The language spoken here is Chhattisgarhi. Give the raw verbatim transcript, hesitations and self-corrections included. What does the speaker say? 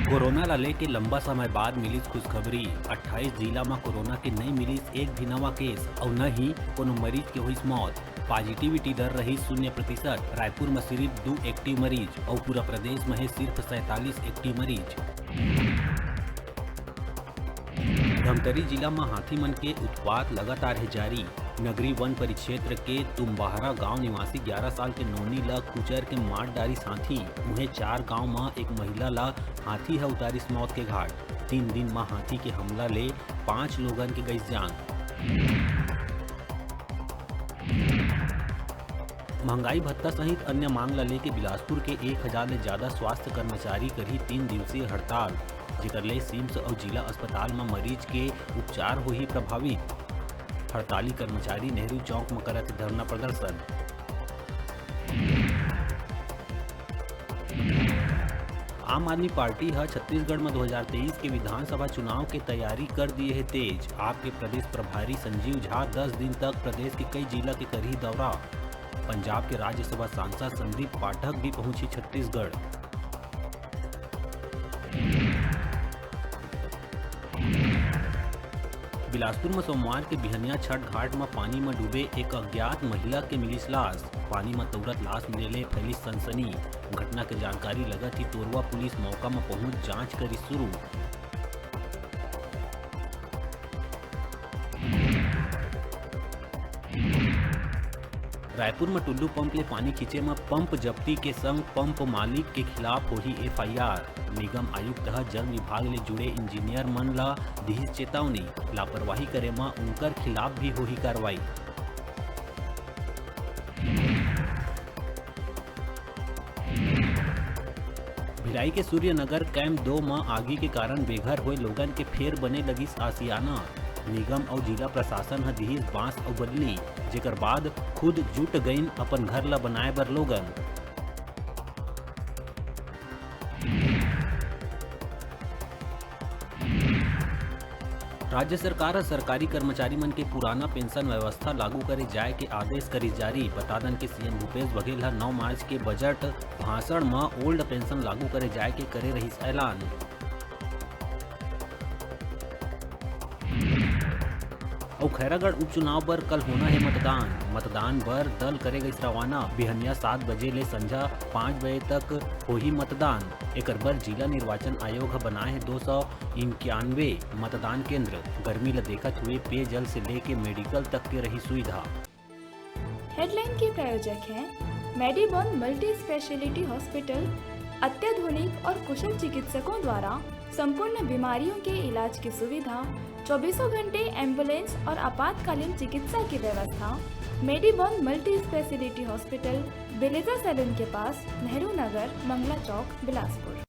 कोरोना ला लेके लंबा समय बाद मिलिस खुशखबरी। अट्ठाईस जिला म कोरोना के नई मिलिस एक भी नवा केस, अउ न ही कोनो मरीज के होइस मौत। पॉजिटिविटी दर रही शून्य प्रतिशत। रायपुर म सिर्फ दू एक्टिव मरीज, अउ पूरा प्रदेश म हे सिर्फ सैंतालीस एक्टिव मरीज। धमतरी जिला म हाथी मन के उत्पात लगातार हे जारी। नगरी वन परिक्षेत्र के तुम्बाहरा गांव निवासी ग्यारह साल के नोनी ल कुचर के मार डारिस हाथी। उहें, चार गांव म एक महिला ल हाथी ह उतारिस मौत के घाट। तीन दिन म हाथी के हमला ले पांच लोगन के गइस जान। महंगाई भत्ता सहित अन्य मांग ल लेके बिलासपुर के एक हजार ले ज्यादा स्वास्थ्य कर्मचारी करही तीन दिवसीय हड़ताल, जेकर ले सिम्स अउ जिला अस्पताल म मरीज के उपचार होही प्रभावित। हड़ताली कर्मचारी नेहरू चौक म करत हे धरना प्रदर्शन। आम आदमी पार्टी ह छत्तीसगढ़ म दो हज़ार तेईस के विधानसभा चुनाव के तैयारी कर दिए हे तेज। आप के प्रदेश प्रभारी संजीव झा दस दिन तक प्रदेश के कई जिला के करही दौरा। पंजाब के राज्यसभा सांसद संदीप पाठक भी पहुंची छत्तीसगढ़। बिलासपुर म सोमवार के बिहनिया छठ घाट म पानी म डूबे एक अज्ञात महिला के मिलिस लाश। पानी म तउरत लाश मिले ले फैलिस सनसनी। घटना के जानकारी लगत ही तोरवा पुलिस मौका म पहुंच जांच करिस शुरू। रायपुर म टुल्लू पंप ले पानी खींचे म पंप जब्ती के संग पंप मालिक के खिलाफ होही एफ आई आर। निगम आयुक्त ह जल विभाग ले जुड़े इंजीनियर मन ल दिहिस चेतावनी, लापरवाही करे म उनकर खिलाफ भी होही कार्रवाई। भिलाई के सूर्यनगर कैंप दो म आगी के कारण बेघर होए लोगन के फेर बने लगिस आसियाना। निगम अउ जिला प्रशासन ह दिहिस बांस अउ बल्ली, जेकर बाद खुद जुट गइन अपन घर ल बनाए बर लोगन। राज्य सरकार ह सरकारी कर्मचारी मन के पुराना पेंशन व्यवस्था लागू करे जाय के आदेश करिस जारी। बता दन के सीएम भूपेश बघेल ह नौ मार्च के बजट भाषण म ओल्ड पेंशन लागू करे जाय के करे रहिस ऐलान। अउ खैरागढ़ उपचुनाव बर कल होना हे मतदान। मतदान बर दल करे गइस रवाना। बिहनिया सात बजे ले संझा पाँच बजे तक होही मतदान। एकर बर जिला निर्वाचन आयोग ह बनाए हे दो सौ इक्यानवे मतदान केंद्र। गर्मी ल देखत हुए पेयजल से लेके मेडिकल तक के रही सुविधा। हेडलाइन के प्रायोजक हैं मेडीबॉन मल्टी स्पेशलिटी हॉस्पिटल। अत्याधुनिक और कुशल चिकित्सकों द्वारा संपूर्ण बीमारियों के इलाज की सुविधा, चौबीसों घंटे एम्बुलेंस और आपातकालीन चिकित्सा की व्यवस्था। मेडीबॉन मल्टी स्पेशलिटी हॉस्पिटल, बिलेजा सैलून के पास, नेहरू नगर, मंगला चौक, बिलासपुर।